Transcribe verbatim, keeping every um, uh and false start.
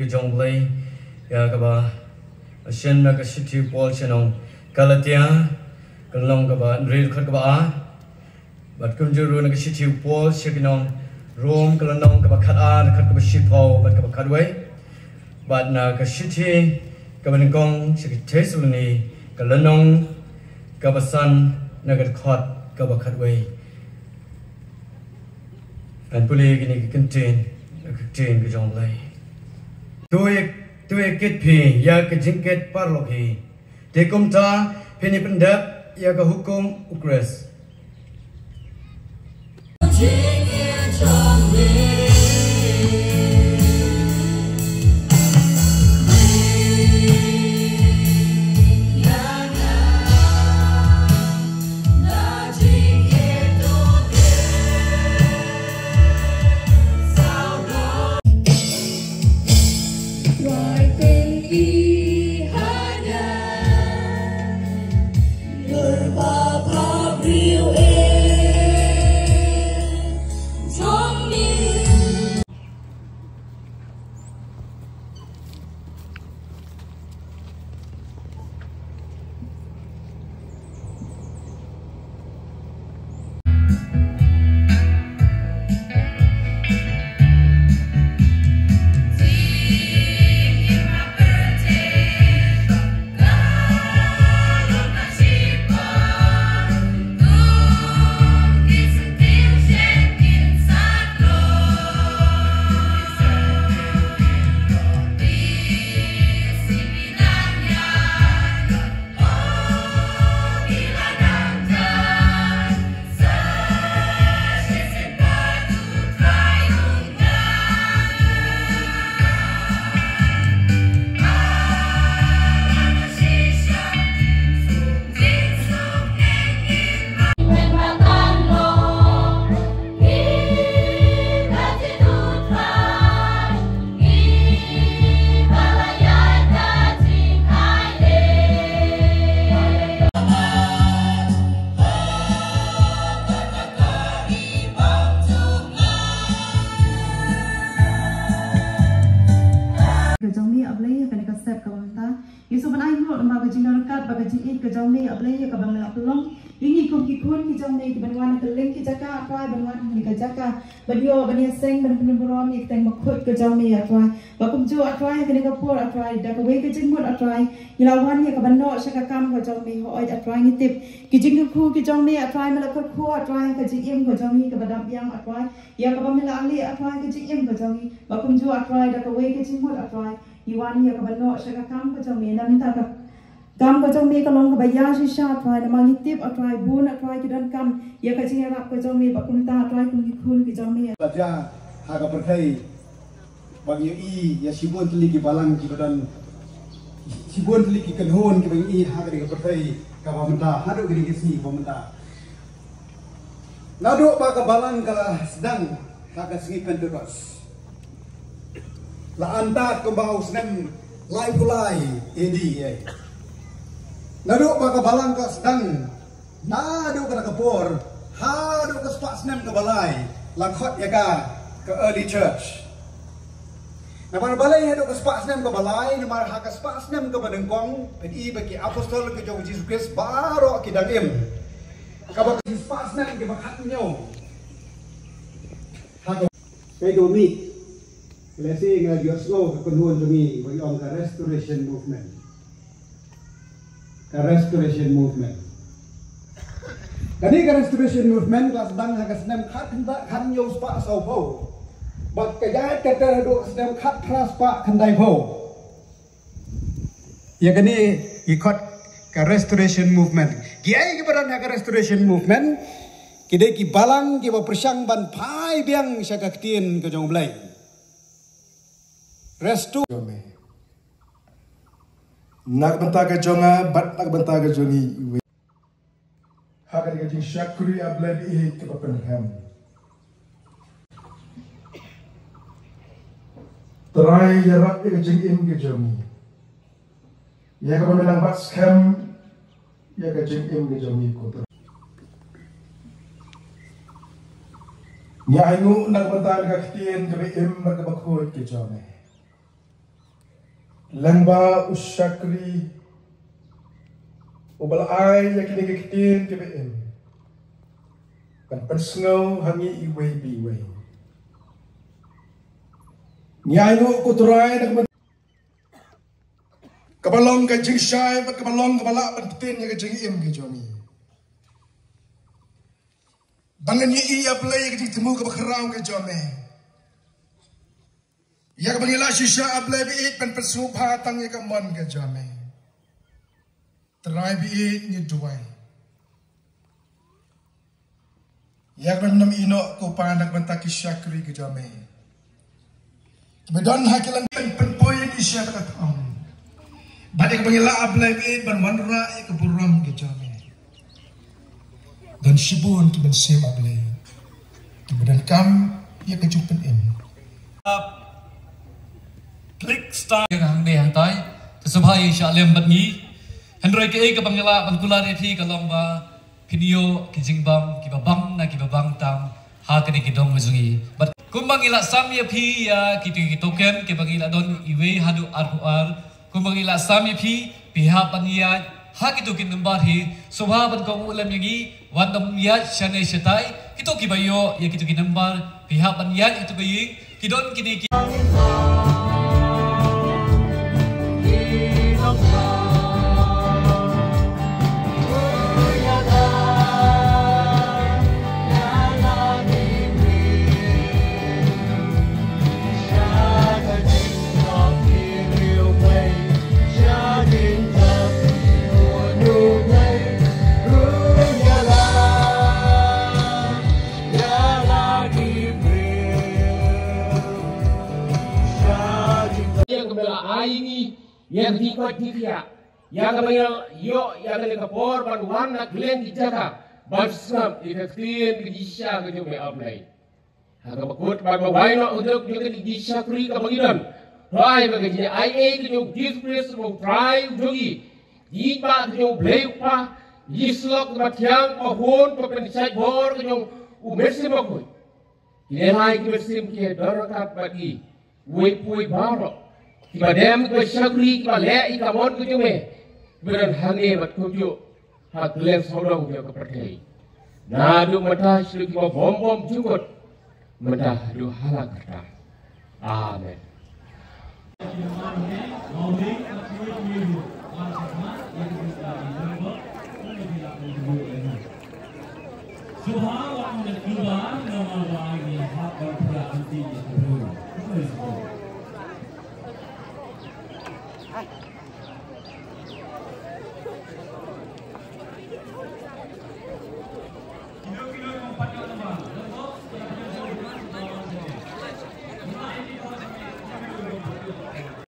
Jong Blei, ïa kaba shen na ka shithi u Paul sha ki nong Galatia, ka lynnong kaba hynriew dkhot kaba ar. Bad kumjuh ruh na ka shithi u Paul sha ki nong Rom, ka lynnong kaba khatar, dkhot kaba shiphew bad kaba khatwei. Bad na ka shithi kaba nyngkong sha ki Thessaloni, ka lynnong kaba san, na ka dkhot kaba khatwei. Ngan pule kine ki kyntien, ka ktien ka jong U Blei. To ïa, to ïa kit phi ïa ka jingkit paralok hi. Te kumta phin ïa pyndep ïa ka hukum u Khrist. Ka jong me, A Blei, ïa kane ka step kaba mynta. Ngi sngewbha ban ai nguh namar ka jingdon ryngkat bad ka jingïeit ka jong me, A Blei, ïa kaba me la pynlong ïa ngi kum ki khun ki jong me, kiban wan ha kylleng ki jaka, A Trai, ban wan ha kane ka jaka ban ïoh, ban ïaseng, ban pynburom ïa ka kyrteng bakhuid ka jong me, A Trai. Bad kumjuh, A Trai, ha kane ka por, A Trai, da kawei ka jingmut, A Trai, ngi la wan ïa kaban noh sha ka kam ka jong me. Hooid, A Trai, ngi tip ki jingkyrkhu ki jong me, A Trai, me la kyrkhu, A Trai, ka jingim ka jong ngi kaba dap biang, A Trai, ïa kaba me la leh, A Trai, ka jingim ka jong ngi. Bad kumjuh, A Trai, da kawei ka jingmut, A Trai, ngi wan ïa kaban noh sha ka kam ka jong me. Na mynta ka kam ka jong me ka long kaba ïa shisha, A Trai, namar ngi tip, A Trai, bun, A Trai, ki donkam ïa ka jingïarap ka jong me. Bad kumta, A Trai, kum ki khun ki jong me. Ba jia ha ka pyrthei, ba ngi ïohi ïa shibun tylli ki balang kiba don, shibun tylli ki kynhun kiba ngi ïohi ha kane ka pyrthei kaba mynta, haduh kine ki sngi ba mynta. Naduh ba ka balang ka la sdang ha ka sngi Pentekost, la antad kumba u snem laiphew lai A D, eh. Naduh ba ka balang ka sdang, naduh kata ka por haduh ka spah snem kaba lai, la khot ïa ka ka early church. Namar balei haduh ka spah snem kaba lai? Namar ha ka spah snem kaba nyngkong, phin i ba ki apostol ka jong U Jisu Khrist baroh ki dang im. Kaba ki spah snem kiba khathynñiew. Ha ka, kaei kaba mih, lehse nga ïohsngew ka kynhun jong ngi ba ki ong ka Restoration Movement. Ka Restoration Movement. Kane ka Restoration Movement ka la sdang ha ka snem khat khyndai, khathynñiew spah sawphew. Bad ka ïaid ka ter haduh ka snem khatphra spah khyndaiphew. Ïa kane ki khot ka Restoration Movement. Kiei kiba don ha ka Restoration Movement? Ki dei ki balang kiba pyrshang ban phai biang sha ka ktien ka jong U Blei. Resto. Na ka bynta ka jong nga bad na ka bynta ka jong ngi iwei. Ha kane ka jingshakri, A Blei, ïa kaba pynrem. Trai, ïarap ïa ka jingim ka jong ngi. Ïa kaba me nang bat skhem ïa ka jingim ka jong ngi, ko Trai. Ngi ainguh na ka bynta ka ktien kaba im bad kaba khuid ka jong me. Lyngba u shakri uba la ai ïa kine ki ktien kiba im ban pynsngew ha ngi iwei pa iwei. Ngi ai nguh ko Trai na ka bynta kaba long ka jingshai bad kaba long kaba lah ban pynbeit ïa ka jingim ka jong ngi. Ba ngan ïohi ïa Blei ïa ka jingthmu kaba khraw ka jong me. Ïa kaba ngi lah shisha A Blei ba ïeit ban pynsngewbha tang ïa ka mon ka jong me. Trai ba ïeit, ngi duwai ïa kaba nym ïehnoh ko Pa na ka bynta ki shakri ka jong me. Ba don ha ki lynti pynpoi ïa ki sha ka thong. Bad ïa kaba ngi lah A Blei ba ïeit ban wanrah ïa ka burom ka jong me. Don shibun ki mynsiem A Blei kiba donkam ïa ka jingpynim. Click star. Ïa hangne hangtai, te sngewbha ïa shah lem bad ngi. Hynrei kaei kaba ngi lah ban kular ïa phi ka long ba phin ïoh ki jingbam kiba bang na kiba bang tam ha kane ka dong ka jong ngi. Bad kumba ngi lah sam ïa phi ïa kito ki token kiba ngi lah don iwei haduh arphew ar. Kumba ngi lah sam ïa phi, phi hap ban ïaid ha kito ki nambar hi. Sngewbha ban kohnguh lem ïa ngi, wat nym ïaid shane shatai. Kito kiba ïoh ïa kito ki nambar, phi hap ban ïaid ha kito ki ïing. Ki don kine ki Ïa kaba la ai ngi ïa ka jingkoit jingkhiah, ïa kaba ngi la ïoh ïa kane ka por ban wan na kylleng ki jaka ban sngap ïa ka ktien ka jingshisha ka jong me A Blei. Ha kaba kut bad ba wai noh u duk jong kane ka jingshakri kaba ngi don. To ai ba ka jingaiei ka jong u Jisu Khrist ba u Trai u jong ngi, ka jingïeit ba ka jong u Blei u Kpa, ka jingsyllok kaba thiang, ka hun, ka pynshait bor ka jong u Mynsiem Bakhuid, ki neh lai ki mynsiem ki don ryngkat bad ngi, uwei pa uwei baroh, kiba dem kiba shakri kiba leh ïa ka mon ka jong me, kiba don hangne bad kumjuh ha kylleng sawdong jong ka pyrthei. Naduh mynta sha kiba bym bym jingkut, mynta haduh hala karta. Amen.